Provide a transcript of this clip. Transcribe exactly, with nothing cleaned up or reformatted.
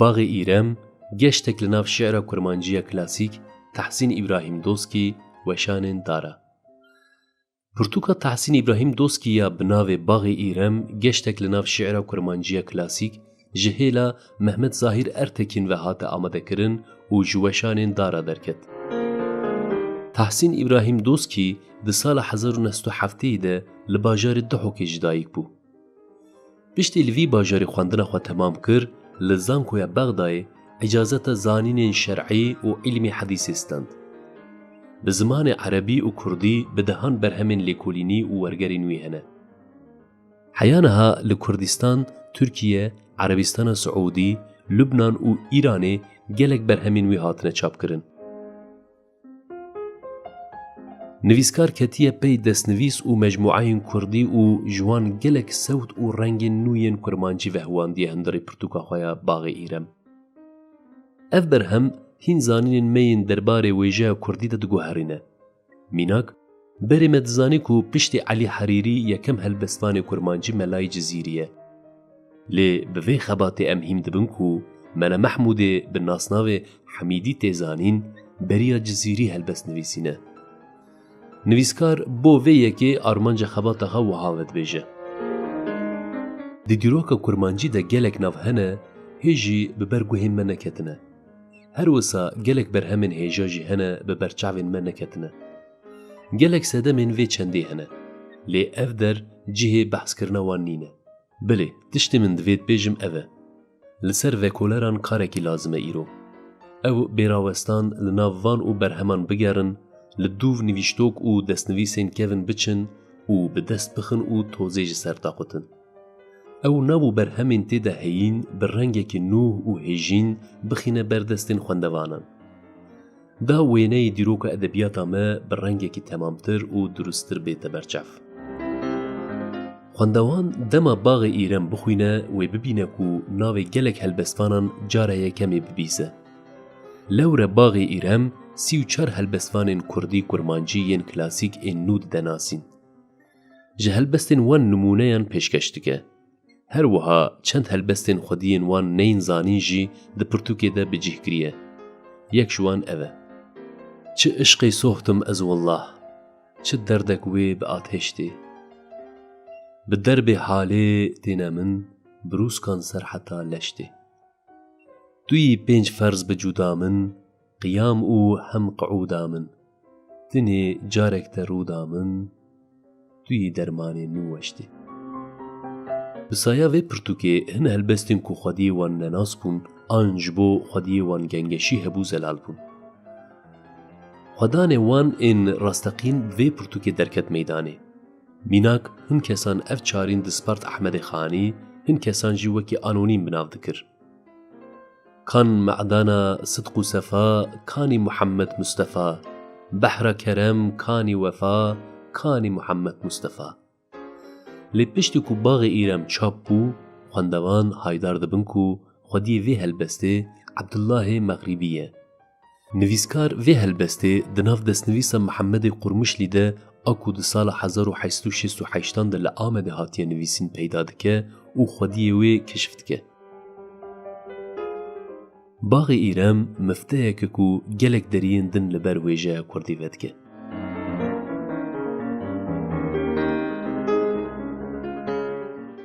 Baxê Îrem, geştek li nav şi'ra kurmancî ya klasîk, Tahsîn Îbrahîm Doskî, Weşanên Dara. Pirtûka Tahsîn Îbrahîm Doskî ya bi navê Baxê Îrem, geştek li nav şi'ra kurmancî ya klasîk, ji hêla Mehmet Zahîr Ertekîn ve hate amadekirin û ji Weşanên Dara derket. Tahsîn Îbrahîm Doskî di sala hezar û neh sed û heftê de li bajarê Duhokê ji dayik bû. Piştî li vî bajarê xwendina xwe temam kir, li Zankoya Bexdayê îcazeta zanînên şer'î û îlmê hedîsê stend. Bi zimanê erebî û kurdî bi dehan berhemên lêkolînî û wergerên wî hene. Heya niha li Kurdistan, Tirkiye, Erebistana Siûdî, Lubnan û Îranê gelek berhemên wî hatine çapkirin. Nivîskar ketiye pey destnivîs û mecmûeyên kurdî û ji wan gelek sewt û rengên nû yên kurmancî vehiwandiye hundirê pirtûka xwe ya Baxê Îrem. Ev berhem hîn zanînên me yên derbarê wêjeya kurdî de diguherîne. Mînak, berê me dizanî ku piştî Elî Herîrî yekem helbestvanê kurmancî Melayê Cizîrî ye. Lê bi vê xebatê em hîm dibin ku Mele Mehmûdê bi nasnavê Hemîdî tê zanîn, beriya Cizîrî helbest nivîsîne. Nivîskar bo vê yekê armanca xebata xwe wiha vedibêje: Di dîroka kurmancî de gelek nav hene, hê jî bi ber guhên me neketine. Her wisa gelek berhemên hêja jî hene, bi ber çavên me neketine. Gelek sedemên vê çendê hene. Lê ev der cihê behskirina wan nîne. Belê, tiştê min divêt bêjim ev e. Li ser vekoleran karekî lazim e îro. Ew bêrawestan li nav van û berheman bigerin, li dûv nivîştok û destnivîsên kevin biçin û bi dest bixin û tozê ji ser daxutin. Ew nav û berhemên tê de heyîn bi rengekî nû û hêjîn bixîne ber destên xwendevanan. Da wêneyê dîroka edebiyata me bi rengekî temamtir û durusttir bête berçav. Xwendevan dema Baxê Îrem bixwîne, wê bibîne ku navê gelek helbestvanan cara yekemê bibîse. Lewre Baxê Îrem sî û çar helbestvanên kurdî kurmancî yên klasîk ên nû dide nasîn. Ji helbestên wan nimûneyan pêşkeş dike. Her wiha çend helbestên xwediyên wan neyên zanîn jî di pirtûkê de bi cih kiriye. Yek ji wan ev e: Çi işqê sohtim ez willah, çi derdek wê bi atêş tê. Bi derbê halê têne min, bi rûskan ser heta leş tê. Tu yî pênc ferz bi cuda min, qiyam û hem qiûda min. Tinê carek te rû da min, tu yî dermanê nû weştê. Bi saya vê pirtûkê hin helbestên ku xwediyê wan nenas bûn, an ji bo xwediyê wan gengeşî hebû zelal bûn. Xwedanê wan ên rasteqîn bi vê pirtûkê derket meydanê. Mînak, hin kesan ev çarîn dispart Ehmedê Xanî, hin kesan jî wekî anonîm bi nav dikir. Kan medana sidq û sefa, kanî Muhammed Mustefa. Behra kerem, kanî wefa, kanî Muhammed Mustefa. Lê piştî ku Baxê Îrem çap bû, xwendevan haydar dibin ku xwediyê vê helbestê Ebdullahê Mexrîbî ye. Nivîskar vê helbestê di nav destnivîsa Mihemedê Qurmişlî de a ku di sala hezar û heşt sed û şêst û heştan de li Amedê hatiye nivîsîn peyda dike û xwediyê wê keşf dike. Baxê Îrem mifteyek e ku gelek deriyên din li ber wêjeya kurdî vedike.